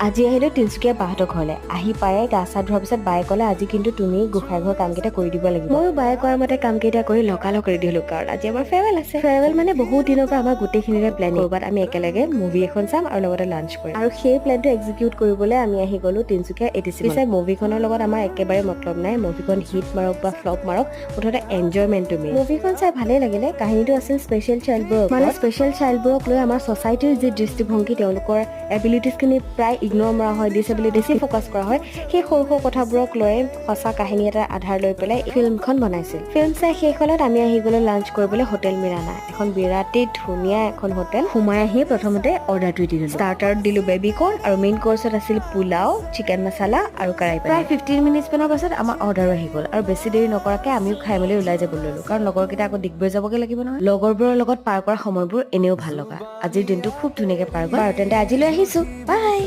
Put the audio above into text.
আজি আহিলোঁ তিনিচুকীয়া বাহঁতৰ ঘৰলৈ। আহি পায়ে গা চা ধোৱাৰ পিছত বায়ে ক'লে, "আজি কিন্তু তুমি গোঁসাই ঘৰৰ কামকেইটা কৰি দিব লাগিব।" ময়ো বায়ে কোৱাৰ মতে কামকেইটা কৰি লগালগ ৰেডি হ'লো, কাৰণ আজি আমাৰ ফেয়াৰৱেল আছে। ফেয়াৰৱেল মানে বহুত দিনৰ পৰা আমাৰ গোটেইখিনিৰে প্লেন, ক'ৰবাত আমি একেলগে মুভি এখন চাম আৰু লগতে লাঞ্চ কৰিম। আৰু সেই প্লেনটো এক্সিকিউট কৰিবলৈ আমি আহি গ'লো তিনিচুকীয়া এটিচি। পিছে মুভিখনৰ লগত আমাৰ একেবাৰে মতলব নাই। মুভিখন হিট মাৰক বা ফ্লপ মাৰক, মুঠতে এনজয়মেণ্টটো মেইন। মুভিখন চাই ভালেই লাগিলে। কাহিনীটো আছিল স্পেচিয়েল চাইল্ডবোৰক, মানে স্পেচিয়েল চাইল্ডবোৰক লৈ আমাৰ ছ'চাইটিৰ যি দৃষ্টিভংগী, তেওঁলোকৰ এবিলিটিছখিনি প্ৰায় ইগন'ৰ মৰা হয়, ডিচেবিলিটি বেছি ফ'কাছ কৰা হয়। সেই সৰু সৰু কথাবোৰক লৈ সঁচা কাহিনী এটাৰ আধাৰ লৈ পেলাই ফিল্মখন বনাইছিল। ফিল্ম চাই শেষ হ'লত আমি আহি গ'লো লাঞ্চ কৰিবলৈ হোটেল মিৰানা। এখন বিৰাটেই ধুনীয়া এখন হোটেল। সোমাই আহি প্ৰথমতে অৰ্ডাৰটো দি দিলোঁ। ষ্টাৰ্টাৰত দিলোঁ বেবী কৰ্ণ আৰু মেইন কৰ্চত আছিল পোলাও, চিকেন মছালা আৰু কাৰাই। প্ৰায় 15 মিনিটছ মানৰ পাছত আমাৰ অৰ্ডাৰো আহি গ'ল আৰু বেছি দেৰি নকৰাকে আমিও খাই মেলি ওলাই যাব ল'লো, কাৰণ লগৰকেইটা আকৌ ডিগবৈ যাবগৈ লাগিব নহয়। লগৰবোৰৰ লগত পাৰ কৰা সময়বোৰ এনেও ভাল লগা। আজিৰ দিনটো খুব ধুনীয়াকে পাৰ গ'ল। বাৰু, তেন্তে আজিলৈ আহিছো, বাই।